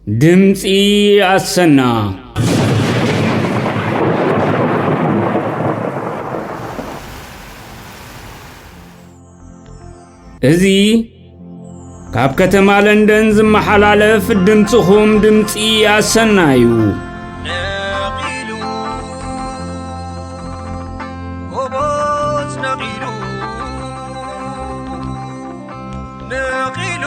ድምፂ ኣሰና። እዚ ካብ ከተማ ለንደን ዝመሓላለፍ ድምፅኹም ድምፂ ኣሰና እዩ። ነቒሉ፣ ጎቦት ነቒሉ፣ ነቒሉ፣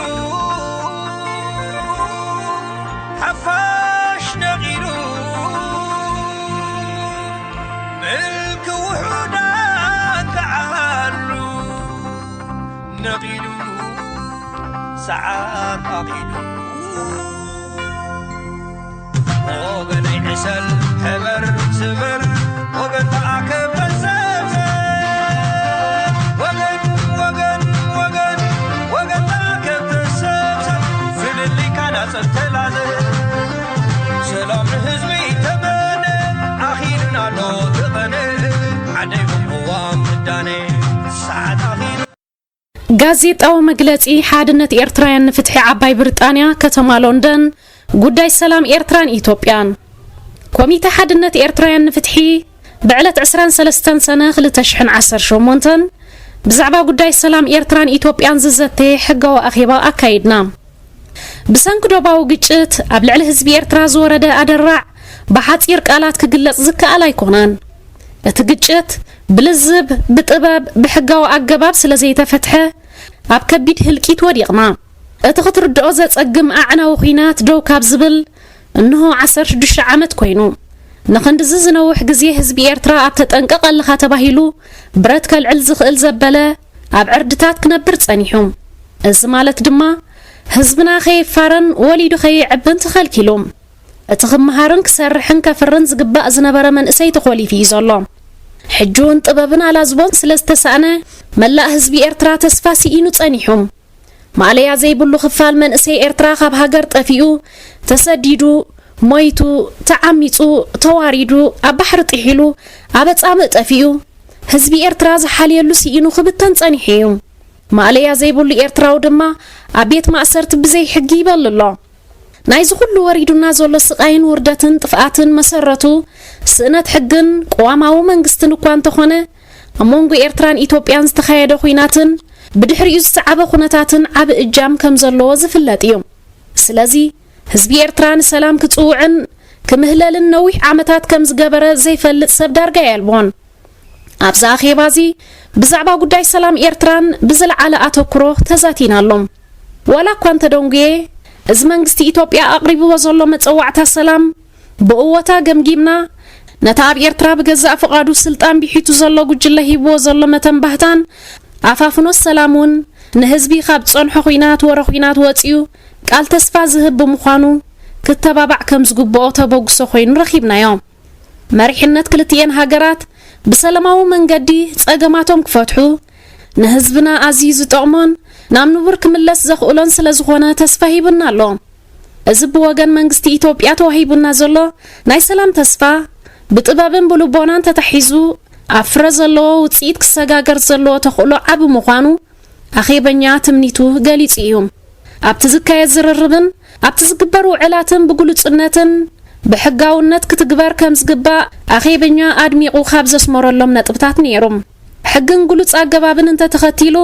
ሓፋሽ ነቒሉ፣ ምልኪ ውሑዳን ክዓሉ ነቒሉ፣ ሰዓት ኣኺሉ። ወገነይ ዕሰል፣ ሕበር፣ ስበር፣ ወገን ተኣከብ፣ ተሰብሰብ። ወገን፣ ወገን፣ ወገን፣ ወገን ተኣከብ፣ ተሰብሰብ። ፍልልይካ ናጸብ ተላዘብ። ሰላም ንህዝቢ ተመነ፣ ኣኺሉና ኣሎ እቲ ቐነ። ዓደይ ቅዋም ምዳነ፣ ሰዓት ኣኺሉ። ጋዜጣዊ መግለጺ ሓድነት ኤርትራውያን ንፍትሒ ዓባይ ብሪጣንያ፣ ከተማ ሎንደን፣ ጉዳይ ሰላም ኤርትራን ኢትዮጵያን። ኮሚተ ሓድነት ኤርትራውያን ንፍትሒ ብዕለት ዕስራን ሰለስተን ሰነ ክልተ ሽሕን ዓሰርተ ሸሞንተን ብዛዕባ ጉዳይ ሰላም ኤርትራን ኢትዮጵያን ዝዘተ ሕጋዊ ኣኼባ ኣካይድና። ብሰንኪ ዶባዊ ግጭት ኣብ ልዕሊ ህዝቢ ኤርትራ ዝወረደ ኣደራዕ ብሓጺር ቃላት ክግለጽ ዝከኣል ኣይኮነን። እቲ ግጭት ብልዝብ፣ ብጥበብ፣ ብሕጋዊ ኣገባብ ስለ ዘይተፈትሐ፣ ኣብ ከቢድ ህልቂት ወዲቕና። እቲ ክትርድኦ ዘጸግም ኣዕናዊ ኲናት ደው ካብ ዝብል እንሆ ዓሰርተ ሽዱሽተ ዓመት ኮይኑ። ንኽንድዚ ዝነውሕ ግዜ ህዝቢ ኤርትራ ኣብ ተጠንቀቕ ኣለኻ ተባሂሉ ብረት ከልዕል ዝኽእል ዘበለ ኣብ ዕርድታት ክነብር ጸኒሑ። እዚ ማለት ድማ ህዝብና ከይፋረን ወሊዱ ከይዕብን ተኸልኪሉ። እቲ ክመሃርን ክሰርሕን ከፍርን ዝግባእ ዝነበረ መንእሰይ ተኾሊፉ እዩ ዘሎ። ሕጂ እውን ጥበብን ኣላዝቦን ስለ ዝተሳእነ መላእ ህዝቢ ኤርትራ ተስፋ ስኢኑ ጸኒሑ። ማእለያ ዘይብሉ ክፋል መንእሰይ ኤርትራ ካብ ሃገር ጠፊኡ፣ ተሰዲዱ፣ ሞይቱ፣ ተዓሚጹ፣ ተዋሪዱ፣ ኣብ ባሕሪ ጥሒሉ፣ ኣብ ኣጻምእ ጠፊኡ፣ ህዝቢ ኤርትራ ዝሓልየሉ ስኢኑ ክብተን ጸኒሑ እዩ። ማእለያ ዘይብሉ ኤርትራዊ ድማ ኣብ ቤት ማእሰርቲ ብዘይ ሕጊ ይበሊ ኣሎ። ናይዚ ኩሉ ወሪዱና ዘሎ ስቓይን ውርደትን ጥፍኣትን መሰረቱ ስእነት ሕግን ቅዋማዊ መንግስትን እኳ እንተኾነ፣ ኣብ መንጎ ኤርትራን ኢትዮጵያን ዝተኻየደ ኹናትን ብድሕሪኡ ዝሰዓበ ኩነታትን ዓቢ እጃም ከም ዘለዎ ዝፍለጥ እዩ። ስለዚ ህዝቢ ኤርትራ ንሰላም ክጽውዕን ክምህለልን ነዊሕ ዓመታት ከም ዝገበረ ዘይፈልጥ ሰብ ዳርጋ የልቦን። ኣብዚ ኣኼባ እዚ ብዛዕባ ጉዳይ ሰላም ኤርትራን ብዝለዓለ ኣተኩሮ ተዛቲናሎም። ዋላ እኳ እንተደንጉየ፣ እዚ መንግስቲ ኢትዮጵያ ኣቕሪብዎ ዘሎ መጸዋዕታ ሰላም ብእወታ ገምጊምና፣ ነታ ኣብ ኤርትራ ብገዛእ ፍቓዱ ስልጣን ቢሒቱ ዘሎ ጉጅለ ሂብዎ ዘሎ መተንባህታን ኣፋፍኖ ሰላም እውን ንህዝቢ ካብ ዝጸንሖ ኹናት ወረ ኹናት ወጺኡ ቃል ተስፋ ዝህብ ብምዃኑ ክተባባዕ ከም ዝግብኦ ተበግሶ ኮይኑ ረኺብናዮ። መሪሕነት ክልቲኤን ሃገራት ብሰላማዊ መንገዲ ጸገማቶም ክፈትሑ፣ ንህዝብና ኣዝዩ ዝጠቕሞን ናብ ንቡር ክምለስ ዘኽእሎን ስለ ዝኾነ ተስፋ ሂቡና ኣሎ። እዚ ብወገን መንግስቲ ኢትዮጵያ ተዋሂቡና ዘሎ ናይ ሰላም ተስፋ፣ ብጥበብን ብልቦናን ተታሒዙ ኣብ ፍረ ዘለዎ ውጽኢት ክሰጋገር ዘለዎ ተኽእሎ ዓቢ ምዃኑ ኣኼበኛ ትምኒቱ ገሊጹ እዩ። ኣብቲ ዝካየድ ዝርርብን ኣብቲ ዝግበር ውዕላትን ብግሉጽነትን ብሕጋውነት ክትግበር ከም ዝግባእ ኣኼበኛ ኣድሚቑ ካብ ዘስመረሎም ነጥብታት ነይሩ። ሕግን ግሉጽ ኣገባብን እንተተኸቲሉ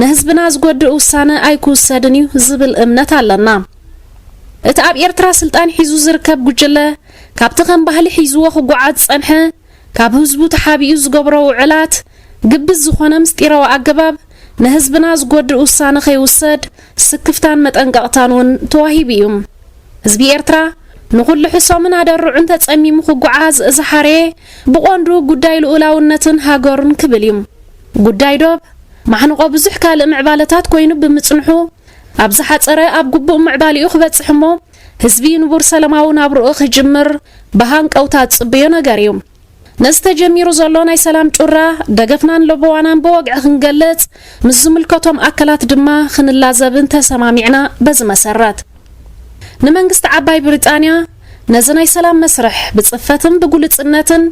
ንህዝብና ዝጎድእ ውሳነ ኣይክውሰድን እዩ ዝብል እምነት ኣለና። እቲ ኣብ ኤርትራ ስልጣን ሒዙ ዝርከብ ጉጅለ ካብቲ ከም ባህሊ ሒዝዎ ክጓዓዝ ዝጸንሐ ካብ ህዝቡ ተሓቢኡ ዝገብሮ ውዕላት ግብዝ ዝኾነ ምስጢራዊ ኣገባብ ንህዝብና ዝጎድእ ውሳነ ከይውሰድ ስክፍታን መጠንቀቕታን እውን ተዋሂቡ እዩ። ህዝቢ ኤርትራ ንኹሉ ሕሶምን ኣደርዑን ተጸሚሙ ክጓዓዝ ዝሓረየ ብቐንዱ ጉዳይ ልኡላውነትን ሃገሩን ክብል እዩ። ጉዳይ ዶብ ማሕንቆ ብዙሕ ካልእ ምዕባለታት ኮይኑ ብምጽንሑ ኣብ ዝሓጸረ ኣብ ግቡእ ምዕባሊኡ ክበጽሕ እሞ ህዝቢ ንቡር ሰላማዊ ናብርኡ ክጅምር ብሃንቀውታ ዝጽበዮ ነገር እዩ። ነዚ ተጀሚሩ ዘሎ ናይ ሰላም ጩራ ደገፍናን ለበዋናን ብወግዒ ክንገልጽ ምስ ዝምልከቶም ኣካላት ድማ ክንላዘብን ተሰማሚዕና። በዚ መሰረት ንመንግስቲ ዓባይ ብሪጣንያ ነዚ ናይ ሰላም መስርሕ ብጽፈትን ብግሉጽነትን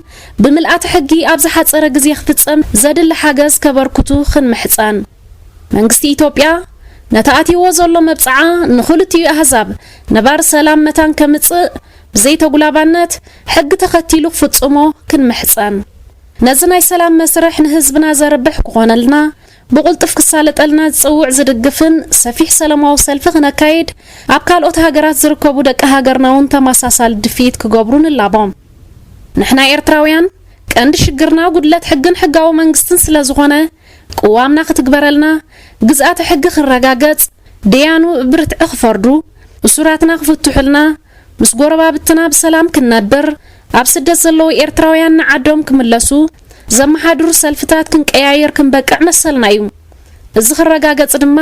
ብምልኣተ ሕጊ ኣብ ዝሓጸረ ግዜ ክፍጸም ዘድሊ ሓገዝ ከበርክቱ ክንምሕጸን። መንግስቲ ኢትዮጵያ ነቲ ኣትይዎ ዘሎ መብጽዓ ንኽልቲኡ ኣህዛብ ነባሪ ሰላም መታን ከምጽእ ብዘይተጉላባነት ሕጊ ተኸቲሉ ክፍጽሞ ክንምሕጸን። ነዚ ናይ ሰላም መስርሕ ንህዝብና ዘርብሕ ክኾነልና ብቕልጡፍ ክሳለጠልና ዝጽውዕ ዝድግፍን ሰፊሕ ሰላማዊ ሰልፊ ክነካይድ ኣብ ካልኦት ሃገራት ዝርከቡ ደቂ ሃገርና እውን ተመሳሳሊ ድፍኢት ክገብሩ ንላቦም። ንሕና ኤርትራውያን ቀንዲ ሽግርና ጉድለት ሕግን ሕጋዊ መንግስትን ስለ ዝኾነ ቅዋምና ክትግበረልና፣ ግዝኣተ ሕጊ ክረጋገጽ፣ ደያኑ ብርትዒ ክፈርዱ፣ እሱራትና ክፍትሑልና፣ ምስ ጎረባብትና ብሰላም ክንነብር፣ ኣብ ስደት ዘለዉ ኤርትራውያን ንዓዶም ክምለሱ ዘመሓድሩ ሰልፍታት ክንቀያየር ክንበቅዕ መሰልና እዩ። እዚ ክረጋገጽ ድማ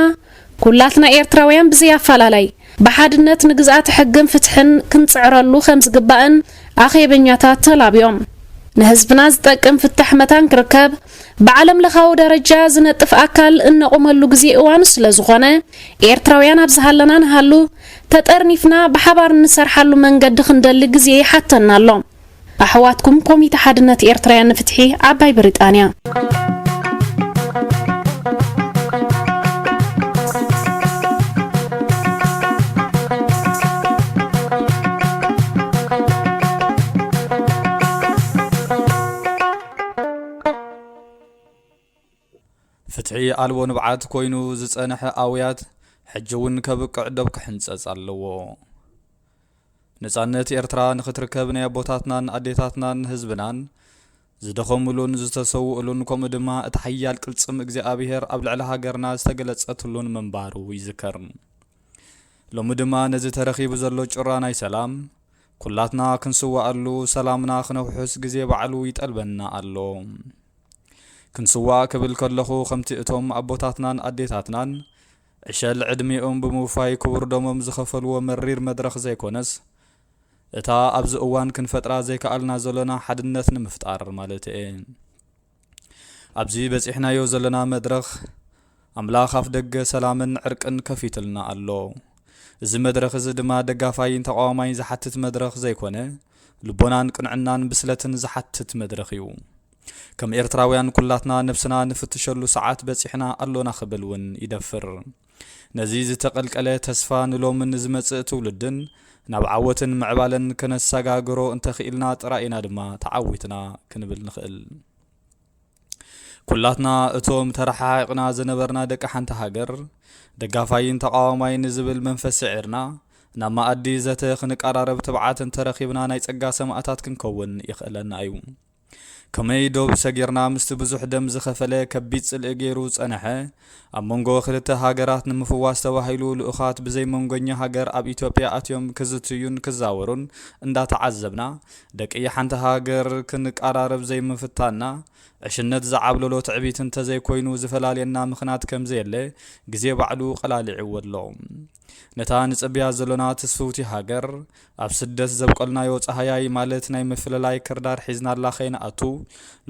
ኩላትና ኤርትራውያን ብዘይ ኣፈላላይ ብሓድነት ንግዝኣተ ሕግን ፍትሕን ክንጽዕረሉ ከም ዝግባእን ኣኼበኛታት ተላብዮም። ንህዝብና ዝጠቅም ፍታሕ መታን ክርከብ ብዓለም ለኻዊ ደረጃ ዝነጥፍ ኣካል እነቑመሉ ግዜ እዋኑ ስለ ዝኾነ፣ ኤርትራውያን ኣብ ዝሃለና ንሃሉ ተጠርኒፍና ብሓባር እንሰርሓሉ መንገዲ ክንደሊ ግዜ ይሓተና ኣሎ። ኣሕዋትኩም ኮሚተ ሓድነት ኤርትራውያን ንፍትሒ ዓባይ ብሪጣንያ። ፍትሒ ኣልቦ ንብዓት ኮይኑ ዝጸንሐ ኣውያት ሕጂ እውን ከብቅዕ ዶብ ክሕንጸጽ ኣለዎ። ነጻነት ኤርትራ ንኽትርከብ ናይ ኣቦታትናን ኣዴታትናን ህዝብናን ዝደኸሙሉን ዝተሰውኡሉን ከምኡ ድማ እቲ ሓያል ቅልጽም እግዚኣብሔር ኣብ ልዕሊ ሃገርና ዝተገለጸትሉን ምንባሩ ይዝከር። ሎሚ ድማ ነዚ ተረኺቡ ዘሎ ጩራ ናይ ሰላም ኩላትና ክንስዋኣሉ ሰላምና ክነውሕስ ግዜ ባዕሉ ይጠልበና ኣሎ። ክንስዋእ ክብል ከለኹ ከምቲ እቶም ኣቦታትናን ኣዴታትናን ዕሸል ዕድሚኦም ብምውፋይ ክቡር ደሞም ዝኸፈልዎ መሪር መድረኽ ዘይኮነስ እታ ኣብዚ እዋን ክንፈጥራ ዘይከኣልና ዘሎና ሓድነት ንምፍጣር ማለት እየ። ኣብዚ በጺሕናዮ ዘለና መድረኽ ኣምላኽ ኣፍ ደገ ሰላምን ዕርቅን ከፊትልና ኣሎ። እዚ መድረኽ እዚ ድማ ደጋፋይን ተቓዋማይን ዝሓትት መድረኽ ዘይኮነ ልቦናን ቅንዕናን ብስለትን ዝሓትት መድረኽ እዩ። ከም ኤርትራውያን ኩላትና ነብስና ንፍትሸሉ ሰዓት በጺሕና ኣሎና ክብል እውን ይደፍር። ነዚ ዝተቐልቀለ ተስፋ ንሎምን ንዝመጽእ ትውልድን ናብ ዓወትን ምዕባለን ከነሰጋግሮ እንተኽኢልና ጥራይ ኢና ድማ ተዓዊትና ክንብል ንኽእል። ኩላትና እቶም ተረሓሒቕና ዝነበርና ደቂ ሓንቲ ሃገር ደጋፋይን ተቓዋማይን ንዝብል መንፈስ ስዒርና ናብ መኣዲ ዘተ ክንቀራረብ ትብዓት እንተረኺብና ናይ ጸጋ ሰማእታት ክንከውን ይኽእለና እዩ። ከመይ ዶብ ሰጊርና ምስቲ ብዙሕ ደም ዝኸፈለ ከቢድ ጽልኢ ገይሩ ዝጸንሐ ኣብ መንጎ ክልተ ሃገራት ንምፍዋስ ተባሂሉ ልኡኻት ብዘይ መንጎኛ ሃገር ኣብ ኢትዮጵያ ኣትዮም ክዝትዩን ክዛወሩን እንዳተዓዘብና ደቂ ሓንቲ ሃገር ክንቀራረብ ዘይምፍታንና ዕሽነት ዝዓብለሎ ትዕቢት እንተዘይኮይኑ ዝፈላልየና ምኽናት ከምዘየለ ግዜ ባዕሉ ቀላሊዕዎ ኣሎ። ነታ ንጽብያ ዘሎና ትስፍውቲ ሃገር ኣብ ስደት ዘብቆልናዮ ጸሃያይ ማለት ናይ ምፍልላይ ክርዳድ ሒዝናላ ከይንኣቱ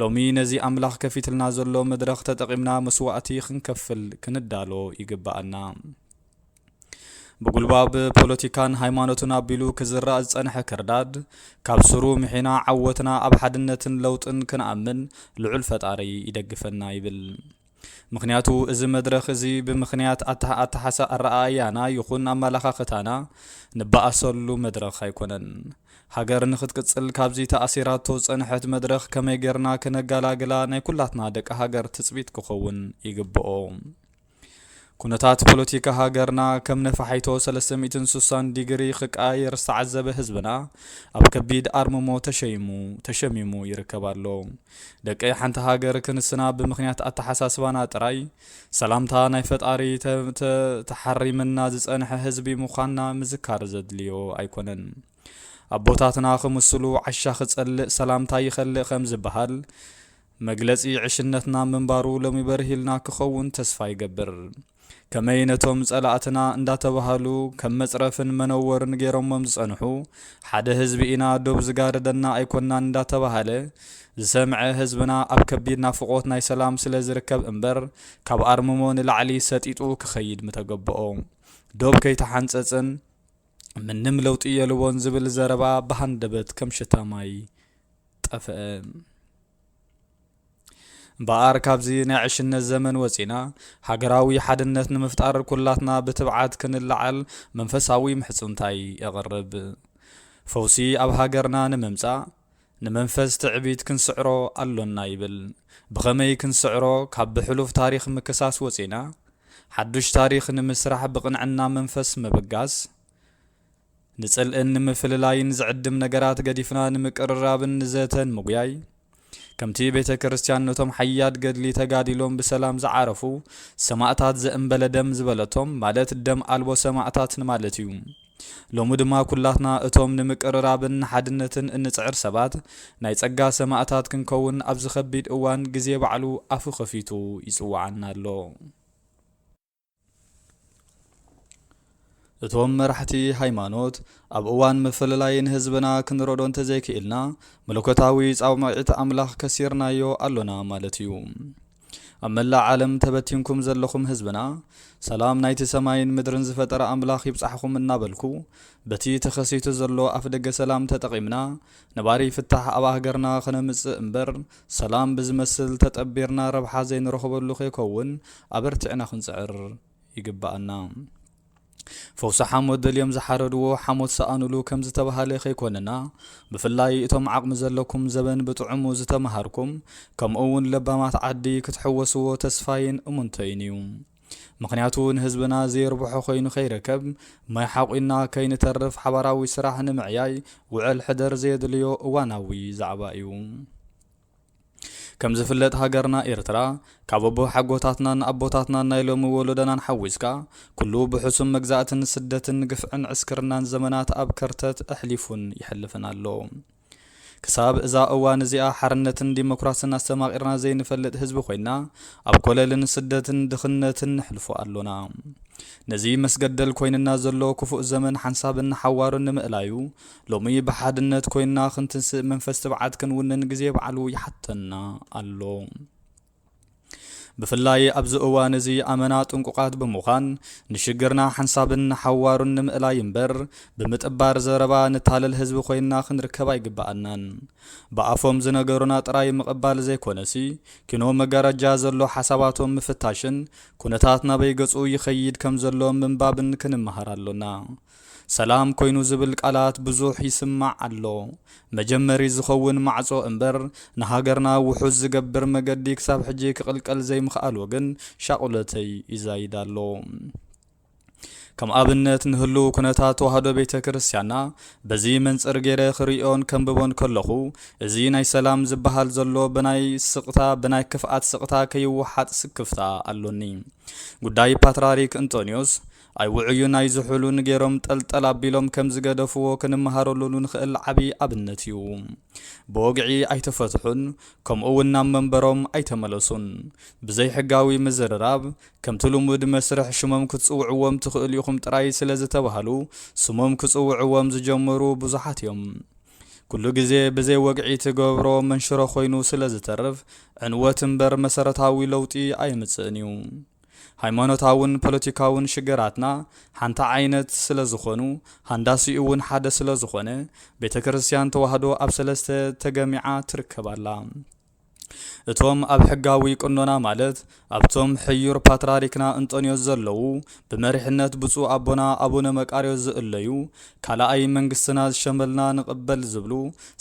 ሎሚ ነዚ ኣምላኽ ከፊትልና ዘሎ መድረኽ ተጠቒምና መስዋእቲ ክንከፍል ክንዳሎ ይግብኣና። ብጉልባብ ፖለቲካን ሃይማኖትን ኣቢሉ ክዝራእ ዝጸንሐ ክርዳድ ካብ ስሩ ምሒና ዓወትና ኣብ ሓድነትን ለውጥን ክንኣምን ልዑል ፈጣሪ ይደግፈና ይብል። ምኽንያቱ እዚ መድረኽ እዚ ብምኽንያት ኣተሓሳስባና ኣረኣእያና ይኹን ኣመለኻኽታና ንበኣሰሉ መድረኽ ኣይኮነን። ሃገር ንኽትቅጽል ካብዚ ተኣሲራቶ ዝጸንሐት መድረኽ ከመይ ጌርና ክነገላግላ ናይ ኩላትና ደቂ ሃገር ትጽቢት ክኸውን ይግብኦ። ኩነታት ፖለቲካ ሃገርና ከም ነፋሒቶ ሰለስተ ሚእትን ስሳን ዲግሪ ክቀያየር ዝተዓዘበ ህዝብና ኣብ ከቢድ ኣርምሞ ተሸይሙ ተሸሚሙ ይርከብ ኣሎ። ደቂ ሓንቲ ሃገር ክንስና ብምኽንያት ኣተሓሳስባና ጥራይ ሰላምታ ናይ ፈጣሪ ተሓሪምና ዝጸንሐ ህዝቢ ምዃንና ምዝካር ዘድልዮ ኣይኮነን። ኣቦታትና ክምስሉ ዓሻ ክጸልእ ሰላምታ ይኸልእ ከም ዝበሃል መግለጺ ዕሽነትና ምንባሩ ሎሚ በርሂልና ክኸውን ተስፋ ይገብር። ከመይ ነቶም ጸላእትና እንዳተባሃሉ ከም መጽረፍን መነወርን ገይሮሞም ዝጸንሑ ሓደ ህዝቢ ኢና ዶብ ዝጋረደና ኣይኮናን እንዳተባሃለ ዝሰምዐ ህዝብና ኣብ ከቢድ ናፍቖት ናይ ሰላም ስለ ዝርከብ እምበር ካብ ኣርምሞ ንላዕሊ ሰጢጡ ክኸይድ ምተገብኦ። ዶብ ከይተሓንጸጽን ምንም ለውጢ የልቦን ዝብል ዘረባ ብሃንደበት ከም ሽታ ማይ ጠፍአ። እምበኣር ካብዚ ናይ ዕሽነት ዘመን ወጺና ሃገራዊ ሓድነት ንምፍጣር ኩላትና ብትብዓት ክንለዓል መንፈሳዊ ምሕጽንታይ የቕርብ። ፈውሲ ኣብ ሃገርና ንምምጻእ ንመንፈስ ትዕቢት ክንስዕሮ ኣሎና ይብል። ብኸመይ ክንስዕሮ? ካብ ብሕሉፍ ታሪኽ ምክሳስ ወጺና ሓዱሽ ታሪኽ ንምስራሕ ብቕንዕና መንፈስ ምብጋስ፣ ንጽልእን ንምፍልላይን ዝዕድም ነገራት ገዲፍና ንምቅርራብን ንዘተን ምጉያይ፣ ከምቲ ቤተ ክርስቲያን ነቶም ሓያል ገድሊ ተጋዲሎም ብሰላም ዝዓረፉ ሰማእታት ዘእንበለ ደም ዝበለቶም፣ ማለት ደም ኣልቦ ሰማእታት ንማለት እዩ። ሎሚ ድማ ኩላትና እቶም ንምቅርራብን ንሓድነትን እንጽዕር ሰባት ናይ ጸጋ ሰማእታት ክንከውን ኣብዚ ከቢድ እዋን ግዜ ባዕሉ ኣፉ ከፊቱ ይጽውዓና ኣሎ። እቶም መራሕቲ ሃይማኖት ኣብ እዋን ምፍልላይ ንህዝብና ክንረዶ እንተዘይክኢልና መለኮታዊ ጻውዒት ኣምላኽ ከሲርናዮ ኣሎና ማለት እዩ። ኣብ መላእ ዓለም ተበቲንኩም ዘለኹም ህዝብና፣ ሰላም ናይቲ ሰማይን ምድርን ዝፈጠረ ኣምላኽ ይብጻሕኹም እናበልኩ፣ በቲ ተኸሲቱ ዘሎ ኣፍደገ ሰላም ተጠቒምና ነባሪ ፍታሕ ኣብ ሃገርና ከነምጽእ እምበር፣ ሰላም ብዝመስል ተጠቢርና ረብሓ ዘይንረኽበሉ ከይከውን ኣበርቲዕና ክንጽዕር ይግብኣና። ፈውሲ ሓሞት ደልዮም ዝሓረድዎ ሓሞት ሰኣኑሉ ከም ዝተባህለ ከይኮነና፣ ብፍላይ እቶም ዓቕሚ ዘለኩም ዘበን ብጥዑሙ ዝተመሃርኩም፣ ከምኡ እውን ለባማት ዓዲ ክትሕወስዎ ተስፋይን እሙንተይን እዩ። ምኽንያቱ ንህዝብና ዘየርብሖ ኮይኑ ከይረከብ፣ ማይ ሓቑና ከይንተርፍ ሓባራዊ ስራሕ ንምዕያይ ውዕል ሕደር ዘየድልዮ እዋናዊ ዛዕባ እዩ። ከም ዝፍለጥ ሃገርና ኤርትራ ካብ ኣቦ ሓጎታትናን ኣቦታትናን ናይ ሎሚ ወለዶናን ሓዊስካ ኩሉ ብሕሱም መግዛእትን ስደትን ግፍዕን ዕስክርናን ዘመናት ኣብ ከርተት ኣሕሊፉን ይሕልፍን ኣሎ። ክሳብ እዛ እዋን እዚኣ ሓርነትን ዲሞክራስን ኣስተማቒርና ዘይንፈልጥ ህዝቢ ኮይና ኣብ ኮለልን ስደትን ድኽነትን ነሕልፎ ኣሎና። ነዚ መስገደል ኮይንና ዘሎ ክፉእ ዘመን ሓንሳብን ሓዋሩን ንምእላዩ ሎሚ ብሓድነት ኮይንና ክንትንስእ መንፈስ ትብዓት ክንውንን ግዜ ባዕሉ ይሓተና ኣሎ። ብፍላይ ኣብዚ እዋን እዚ ኣመና ጥንቁቓት ብምዃን ንሽግርና ሓንሳብን ሓዋሩን ንምእላይ እምበር ብምጥባር ዘረባ ንታለል ህዝቢ ኮይንና ክንርከብ ኣይግብኣናን። ብኣፎም ዝነገሩና ጥራይ ምቕባል ዘይኮነሲ ኪኖ መጋረጃ ዘሎ ሓሳባቶም ምፍታሽን ኩነታት ናበይ ገጹ ይኸይድ ከም ዘሎ ምንባብን ክንመሃር ኣሎና። ሰላም ኮይኑ ዝብል ቃላት ብዙሕ ይስማዕ ኣሎ። መጀመሪ ዝኸውን ማዕጾ እምበር ንሃገርና ውሑስ ዝገብር መገዲ ክሳብ ሕጂ ክቕልቀል ዘይምኽኣሉ ግን ሻቑለተይ ይዛይድ ኣሎ። ከም ኣብነት ንህልው ኩነታት ተዋህዶ ቤተ ክርስቲያንና በዚ መንጽር ገይረ ክርእዮን ከንብቦን ከለኹ፣ እዚ ናይ ሰላም ዝበሃል ዘሎ ብናይ ስቕታ፣ ብናይ ክፍኣት ስቕታ ከይወሓጥ ስክፍታ ኣሎኒ። ጉዳይ ፓትርያርክ እንጦንዮስ ኣይውዑዩን ኣይዝሑሉን ገይሮም ጠልጠል ኣቢሎም ከም ዝገደፍዎ ክንመሃረሉ ንኽእል ዓቢ ኣብነት እዩ። ብወግዒ ኣይተፈትሑን፣ ከምኡ እውን ናብ መንበሮም ኣይተመለሱን። ብዘይሕጋዊ ምዝርራብ፣ ከምቲ ልሙድ መስርሕ ሽሞም ክትጽውዕዎም ትኽእሉ ኢኹም ጥራይ ስለ ዝተባህሉ፣ ስሞም ክጽውዕዎም ዝጀመሩ ብዙሓት እዮም። ኩሉ ግዜ ብዘይ ወግዒ ትገብሮ መንሽሮ ኮይኑ ስለ ዝተርፍ፣ ዕንወት እምበር መሰረታዊ ለውጢ ኣየምጽእን እዩ። ሃይማኖታውን ፖለቲካውን ሽግራትና ሓንቲ ዓይነት ስለ ዝኾኑ፣ ሃንዳሲኡ እውን ሓደ ስለ ዝኾነ፣ ቤተ ክርስቲያን ተዋህዶ ኣብ ሰለስተ ተገሚዓ ትርከብ ኣላ። እቶም ኣብ ሕጋዊ ቅኖና ማለት ኣብቶም ሕዩር ፓትርያርክና እንጦንዮስ ዘለዉ ብመሪሕነት ብፁዕ ኣቦና ኣቡነ መቃርዮስ ዝእለዩ፣ ካልኣይ መንግስትና ዝሸመልና ንቕበል ዝብሉ፣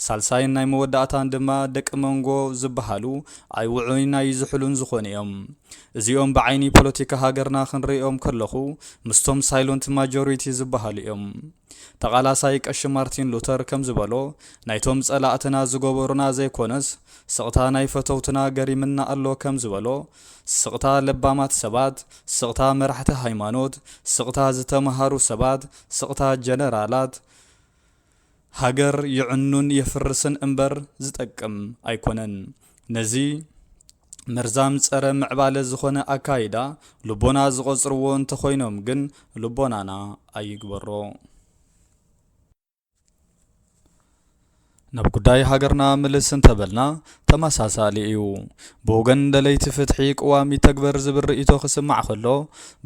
ሳልሳይን ናይ መወዳእታን ድማ ደቂ መንጎ ዝበሃሉ ኣይውዑይን ኣይዝሕሉን ዝኾኑ እዮም። እዚኦም ብዓይኒ ፖለቲካ ሃገርና ክንርእዮም ከለኹ ምስቶም ሳይለንት ማጆሪቲ ዝበሃሉ እዮም። ተቓላሳይ ቀሺ ማርቲን ሉተር ከም ዝበሎ፣ ናይቶም ጸላእትና ዝገበሩና ዘይኮነስ፣ ስቕታ ናይ ፈተውትና ገሪምና ኣሎ ከም ዝበሎ፣ ስቕታ ለባማት ሰባት፣ ስቕታ መራሕቲ ሃይማኖት፣ ስቕታ ዝተምሃሩ ሰባት፣ ስቕታ ጀነራላት፣ ሃገር የዕኑን የፍርስን እምበር ዝጠቅም ኣይኮነን። ነዚ መርዛም ጸረ ምዕባለ ዝኾነ ኣካይዳ ልቦና ዝቖጽርዎ እንተኾይኖም ግን ልቦናና ኣይግበሮ። ናብ ጉዳይ ሃገርና ምልስ እንተበልና ተመሳሳሊ እዩ። ብወገን ደለይቲ ፍትሒ ቅዋም ይተግበር ዝብል ርእይቶ ክስማዕ ከሎ፣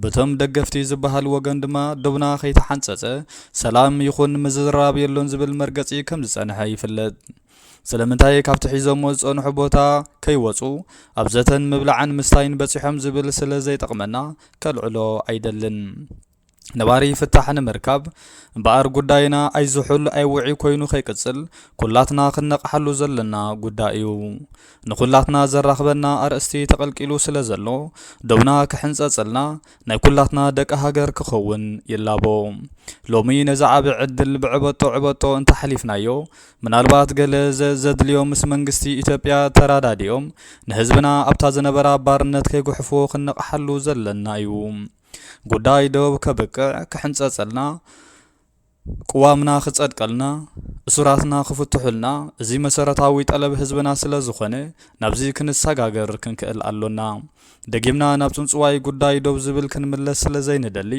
በቶም ደገፍቲ ዝበሃል ወገን ድማ ዶብና ከይተሓንጸጸ ሰላም ይኹን ምዝርራብ የሎን ዝብል መርገጺ ከም ዝጸንሐ ይፍለጥ። ስለምንታይ ካብቲ ሒዞሞ ዝጸንሑ ቦታ ከይወጹ ኣብ ዘተን ምብላዕን ምስታይን በጺሖም ዝብል ስለ ዘይጠቕመና ከልዕሎ ኣይደልን። ነባሪ ፍታሕ ንምርካብ እምበኣር ጉዳይና ኣይዝሑል ኣይውዒ ኮይኑ ከይቅጽል ኩላትና ክንነቕሓሉ ዘለና ጉዳይ እዩ። ንኹላትና ዘራኽበና ኣርእስቲ ተቐልቂሉ ስለ ዘሎ ዶብና ክሕንጸጸልና ናይ ኩላትና ደቂ ሃገር ክኸውን ይላቦ። ሎሚ ነዚ ዓቢ ዕድል ብዕበጦ ዕበጦ እንተሓሊፍናዮ ምናልባት ገለ ዘ- ዘድልዮ ምስ መንግስቲ ኢትዮጵያ ተራዳዲኦም ንህዝብና ኣብታ ዝነበራ ባርነት ከይጉሕፍዎ ክንነቕሓሉ ዘለና እዩ። ጉዳይ ዶብ ከብቅዕ ክሕንጸጸልና ቅዋምና ክጸድቀልና እሱራትና ክፍትሑልና እዚ መሰረታዊ ጠለብ ህዝብና ስለ ዝኾነ ናብዚ ክንሰጋገር ክንክእል ኣሎና። ደጊምና ናብ ጽንጽዋይ ጉዳይ ዶብ ዝብል ክንምለስ ስለ ዘይንደሊ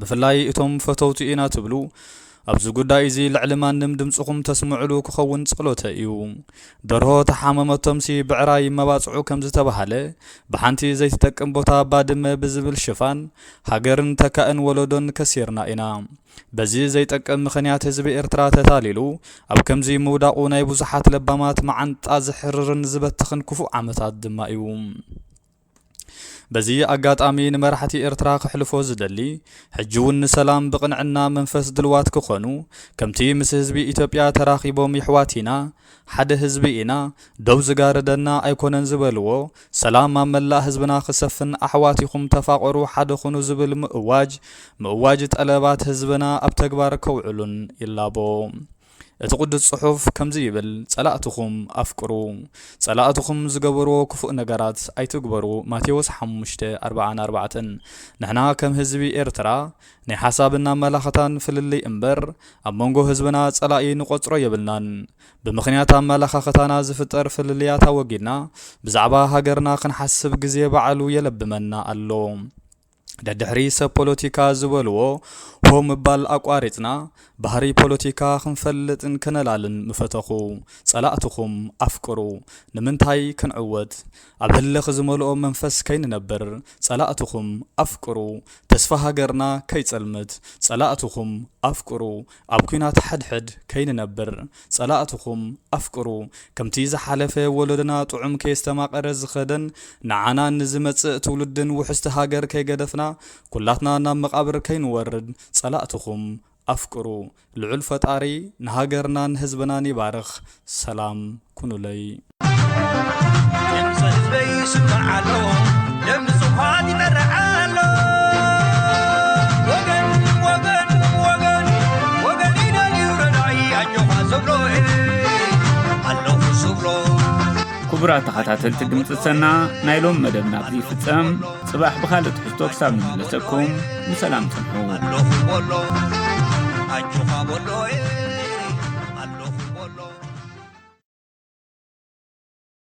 ብፍላይ እቶም ፈተውቲ ኢና ትብሉ ኣብዚ ጉዳይ እዚ ልዕሊ ማንም ድምፅኹም ተስምዕሉ ክኸውን ጸሎተ እዩ። ደርሆ ተሓመመቶምሲ ብዕራይ መባፅዑ ከም ዝተባህለ ብሓንቲ ዘይትጠቅም ቦታ ባድመ ብዝብል ሽፋን ሃገርን ተካእን ወለዶን ከሲርና ኢና። በዚ ዘይጠቅም ምኽንያት ህዝቢ ኤርትራ ተታሊሉ ኣብ ከምዚ ምውዳቑ ናይ ብዙሓት ለባማት መዓንጣ ዝሕርርን ዝበትኽን ክፉእ ዓመታት ድማ እዩ። በዚ ኣጋጣሚ ንመራሕቲ ኤርትራ ክሕልፎ ዝደሊ ሕጂ እውን ንሰላም ብቕንዕና መንፈስ ድልዋት ክኾኑ ከምቲ ምስ ህዝቢ ኢትዮጵያ ተራኺቦም ይሕዋት ኢና ሓደ ህዝቢ ኢና ዶብ ዝጋርደና ኣይኮነን ዝበልዎ ሰላም ኣብ መላእ ህዝብና ክሰፍን ኣሕዋት ኢኹም ተፋቐሩ ሓደ ኩኑ ዝብል ምእዋጅ ምእዋጅ ጠለባት ህዝብና ኣብ ተግባር ከውዕሉን ይላቦ። እቲ ቅዱስ ጽሑፍ ከምዚ ይብል፣ ጸላእትኹም ኣፍቅሩ። ጸላእትኹም ዝገበርዎ ክፉእ ነገራት ኣይትግበሩ። ማቴዎስ ሓሙሽተ ኣርብዓን ኣርባዕተን። ንሕና ከም ህዝቢ ኤርትራ ናይ ሓሳብን ኣመላኽታን ፍልልይ እምበር ኣብ መንጎ ህዝብና ጸላኢ ንቆጽሮ የብልናን። ብምኽንያት ኣመላኻኽታና ዝፍጠር ፍልልያት ኣወጊድና ብዛዕባ ሃገርና ክንሓስብ ግዜ ባዕሉ የለብመና ኣሎ። ደድሕሪ ሰብ ፖለቲካ ዝበልዎ ሆ ምባል ኣቋሪጽና ባህሪ ፖለቲካ ክንፈልጥን ከነላልን ምፈተኹ። ጸላእትኹም ኣፍቅሩ። ንምንታይ ክንዕወት? ኣብ ህልኽ ዝመልኦ መንፈስ ከይንነብር ጸላእትኹም ኣፍቅሩ። ተስፋ ሃገርና ከይጸልምት ጸላእትኹም ኣፍቅሩ። ኣብ ኲናት ሕድሕድ ከይንነብር ጸላእትኹም ኣፍቅሩ። ከምቲ ዝሓለፈ ወለዶና ጥዑም ከየስተማቐረ ዝኸደን ንዓናን ንዝመጽእ ትውልድን ውሕስቲ ሃገር ከይገደፍና ኩላትና ናብ መቓብር ከይንወርድ ጸላእትኹም ኣፍቅሩ። ልዑል ፈጣሪ ንሃገርናን ህዝብናን ይባርኽ። ሰላም ኩኑለይ። ድምፂ ህዝበይ ይስማዕ ኣሎ፣ ደም ንጹሃት ይጠርዕ ኣሎ። ወገን፣ ወገን፣ ወገን፣ ወገን ይደልዩ ረዳኢ ኣጆኻ ዝብሎ፣ ኣለኹ ዝብሎ። ክቡራት ተኸታተልቲ ድምፂ ሰና፣ ናይ ሎም መደብና ኣብዚ ይፍጸም። ጽባሕ ብኻልእ ትሕዝቶ ክሳብ ንምለሰኩም፣ ብሰላም ጽንሑ። ኣለኹ በሎ፣ ኣጆኻ በሎ።